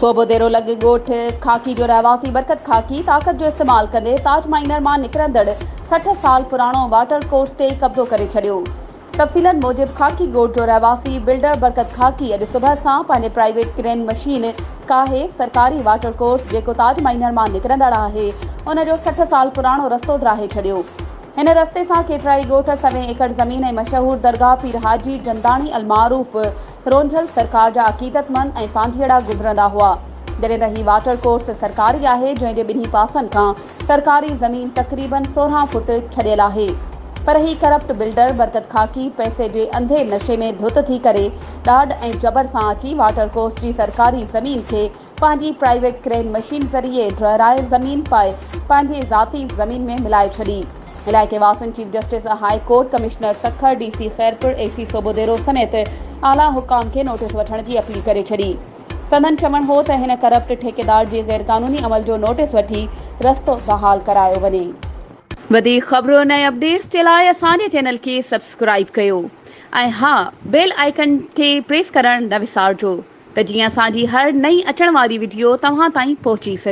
صوبوديرو لڳ ڳوٺ خاڪي جو رهواسي برڪت خاڪي طاقت جو استعمال ڪندي تاج مائنر مان نڪرندڙ 60 سال پراڻو واٽر ڪورس تي قبضو ڪري ڇڏيو. تفصيلن موجب خاڪي ڳوٺ جو رهواسي بلڊر برڪت خاڪي اڄ صبح سان پنهنجي پرائيويٽ ڪرين مشين ڪاهي سرڪاري واٽر ڪورس جيڪو تاج مائنر مان نڪرندڙ آهي ان جو 60 سال پراڻو رستو ڊاهي ڇڏيو. هن رستي سان ڪيترائي ڳوٺ، سوين ايڪڙ زمين ۽ مشهور درگاهه پير حاجي جنداڻي المعروف رونجهل سرڪار جا عقيدتمند ۽ پانڌيئڙا گذرندا هئا. جڏهن ته هي واٽر ڪورس سرڪاري آهي جنهن جي ٻنهي پاسن کان سرڪاري زمين تقريبن 16 فوٽ ڇڏيل آهي پر هي ڪرپٽ بلڊر برڪت خاڪي پئسي جي انڌي نشي ۾ ڌت ٿي ڪري ڏاڍ ۽ جبر سان اچي واٽر ڪورس جي سرڪاري زمين کي پنهنجي پرائيويٽ ڪرين مشين ذريعي ڊهرائي زمين پائي پنهنجي ذاتي زمين ۾ ملائي ڇڏي. علائقي واسين chief justice high court, commissioner Sukkur, D C Khairpur, A C Sobhodero سميت اعليٰ حڪام کي نوٽيس وٺڻ جي اپيل ڪري ڇڏي. سندن چوڻ هو ته هن ڪرپٽ ٺيڪيدار جي غيرقانوني عمل جو نوٽيس وٺي رستو بحال ڪرايو وڃي. وڌيڪ خبرن ۽ اپڊيٽس جي لاء اسان جي چينل کي سبسڪرائيب ڪيو ۽ ها بيل آئيڪن کي پريس ڪرڻ نه وسارجو. ته جيئن اسان جي هر نئين اچڻ واري وڊيو توهان تائين پهچي سگهي.